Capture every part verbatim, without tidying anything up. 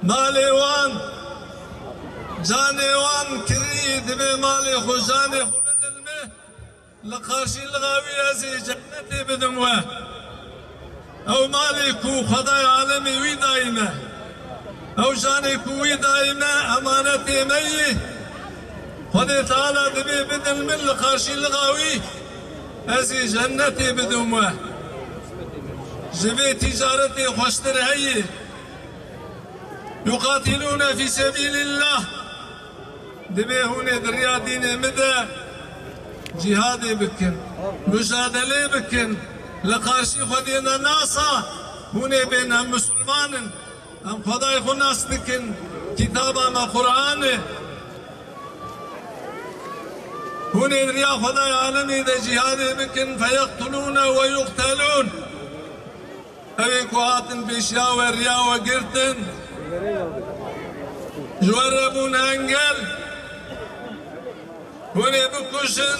Malê wan, canê wan kirî, divê malê xwe, janê xwe bidin min, li qarşîlixa wî ez ê cennetê bidim we. Ew malê ku Xwedayê alemê wî dayî me, ew janê ku wî dayî me, emanetê me yî. Xwedê Teala divê bidin min, li qarşîlixa wî ez ê cennetê bidim we. Ji vê tîcaretê xweştir heye? Yuqatilûne fî sebîlillah. Divê hûn ê di riya dînê min de cîhadê bikin, mucadelê bikin, li qarşî Xwedê ne nasa, hûn ê bên em misilman in, em Xwedayê xwe nas dikin, kitaba me Qur'an e. Hûn ê di riya Xwedayê alemê de cîhadê bikin, feyeqtulûne ve yuqtelûn. Ew ê ku hatin pêşiya we, riya we girtin, ji we re bûn engel, hûn ê bikujin.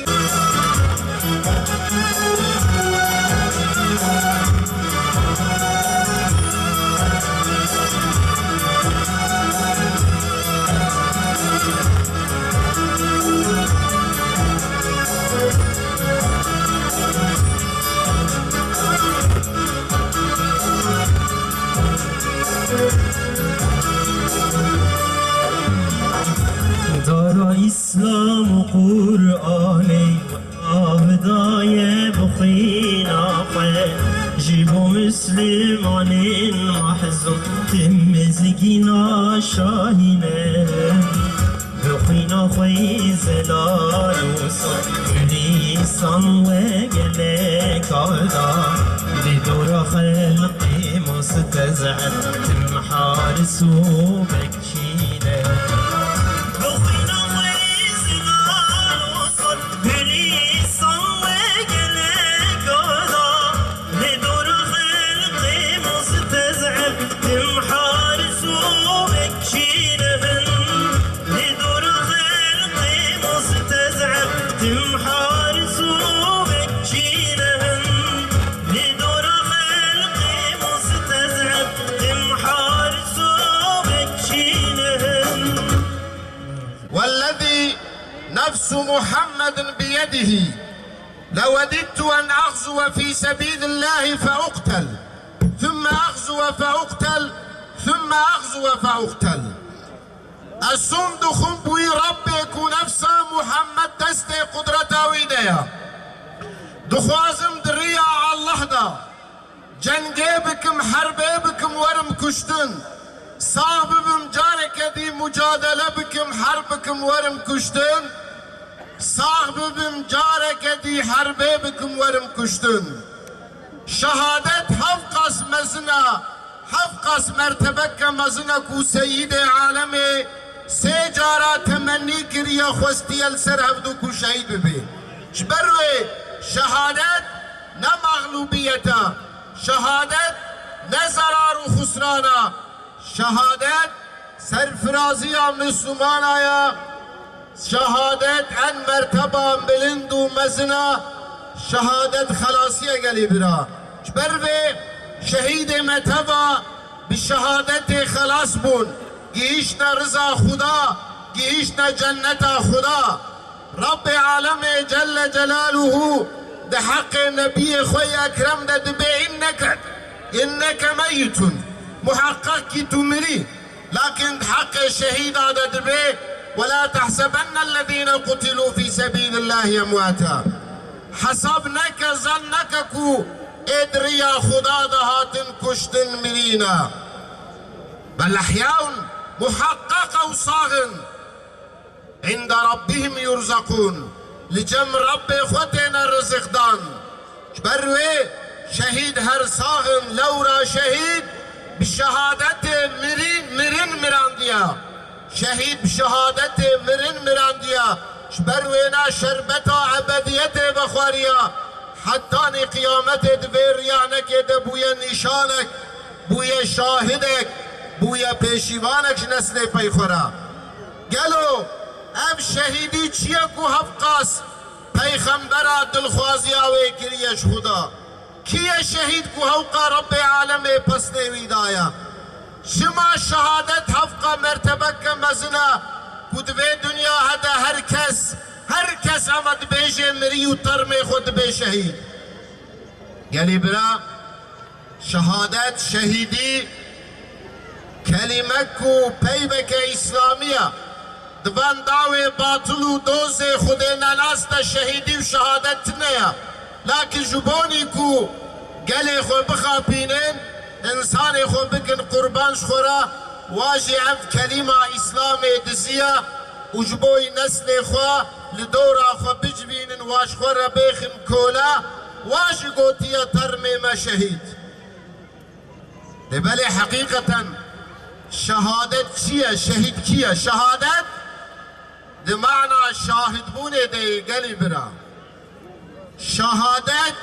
Dara Îslam û Qur'anê avdaye bi xwîna xwe, ji bo Mislimanên mehzûn tim mizgîna şahîne. Bi xwîna xwe yî zelal û sar, Îblîsan we gelek ada. Di dora xelqê mustez'ef, tim haris û bekî ne. Bi xwîna xwe yî zelal û sar, Îblîsan we gelek ada. Li dora xelqê mustez'ef, tim haris û bekî ne bin. Li dora xelqê mustez'ef, tim haris û bekî ne bin. Li dora xelqê mustez'ef, tim haris û bekî ne bin. والذي نفس محمد بيده لوددت أن أغزو في سبيل الله فأقتل، ثم أغزو فأقتل، ثم أغزو فأقتل. Ez sond dixwim bi wî Rebbê ku nefsa Muhammed destê qudreta wî de ye. Dixwazim di riya Allah de cengê bikim, herbê bikim, werim kuştin. Sax bibim, careke dî mucadele bikim, herb bikim, werim kuştin. Sax bibim, careke dî herbê bikim, werim kuştin. Şehadet hevqas mezin e, hevqas mertebeke mezin e ku Seyîdê Alemê sê cara temennî kiriye, xwestiye li ser hevdû ku şehîd bibe. Ji ber wê şehadet ne mexlûbiyet e, şehadet ne zerar û xusran e. Şehadet serfiraziya Mislimana ya. Şehadet en merteba bilind û mezin a. Şehadet xelasî ye gelî bira. Ji ber vê şehîdê me teva bi şehadetê xelas bûn. Gihîştine riza Xuda, gihîştine cenneta Xuda. Rabbê Alemê Celle Celaluhu di heqê Nebiyê xwe yê Ekrem de dibê: "Inneke, inneke meyyitun." Muheqqeq kî tu mirî. Lakin di heqê şehîda de dibê: "Ve la tehsebennellezîne qutilû fî sebîlillâhi emwâta." Hesab neke, zen neke ku ê di riya Xuda de hatin kuştin, mirî ne. Bel ehyâun, muheqqeq ew sax in. "Inde rabbihim yurzakûn." Li cem Rabbê xwe têne riziqdan. Ji ber wê şehîd her sax in, lewra şehîd bi şehadetê mirî-, mirin mirandiye. Şehîd bi şehadetê mirin mirandiye. Ji ber wêna şerbeta ebediyetê vexwariye. Hetanî qiyametê di vê riyanekê de bûye nîşanek, bûye şahidek, bûye pêşîvanek ji neslê pey xwe re. Gelo ev şehîdî çi ye ku hevqas peyxembera dilxwaziya wê kiriye ji Xuda? Kî ye şehîd ku hewqa Rebbê Alemê pesnê wî daye? Çima şehadet hevqa mertebeke mezin e ku di vê dinya hede her kes, her kes ema dibêje mirî û termê xwe dibê şehîd? Gelî bira, şehadet, şehîdî, kelîmek û peybeke îslamî ye. Di van dawê batil û dozê xwedênenas de şehîdî û şehadet tune ye. Lakin ji bonî ku gelê xwe bixapînin, însanê xwe bikin qurban ji xwe re, wa jî ev kelîma îslamê diziya û ji bo neslê xwe li dora xwe bicivînin, wa ji xwe re bêxin kole, wa jî gotiye termê me şehîd. Lê belê heqîqeten şehadet çi ye? Şehîd kî ye? Şehadet di mana şahidbûnê de ye gelî bira. Şehadet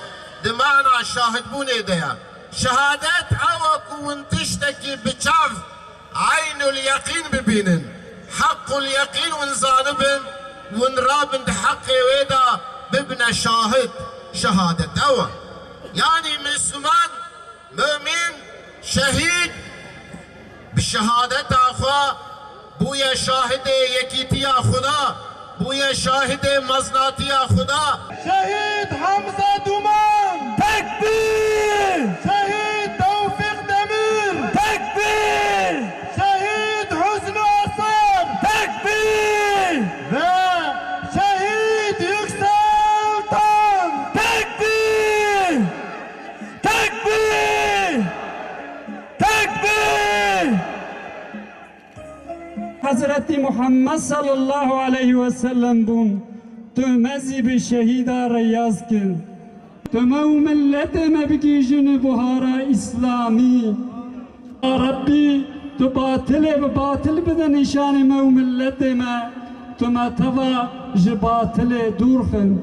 di mana şahidbûnê de ye. Şehadet ew e ku hûn tiştekî bi çav eynul yeqîn bibînin. Hequl yeqîn hûn zanibin, hûn rabin di heqê wê de bibine şahid. Şehadet ew e. Yanî Misliman, mumîn, şehîd bi şehadeta xwe bûye şahidê yekîtiya Xuda, bûye şahidê meznatiya Xuda. Şehîd Hamza Duman! Tekbîr! Şehîd Tewfîq Demîr! Tekbîr! Şehîd Hüsnü Asar! Tekbîr! Ve şehîd Yüksel Tan! Tekbîr! Tekbîr! Tekbîr! Hezretî Muhammed sallallahu aleyhi ve sellem bûn, tu me zî bi şehîda reyaz kir. Tu me û miletê me bigihîjin buhara îslamî. Ya Rebbî, tu batilê bi batil bide nîşanê me û miletê me, tu me teva ji batilê dûr xin.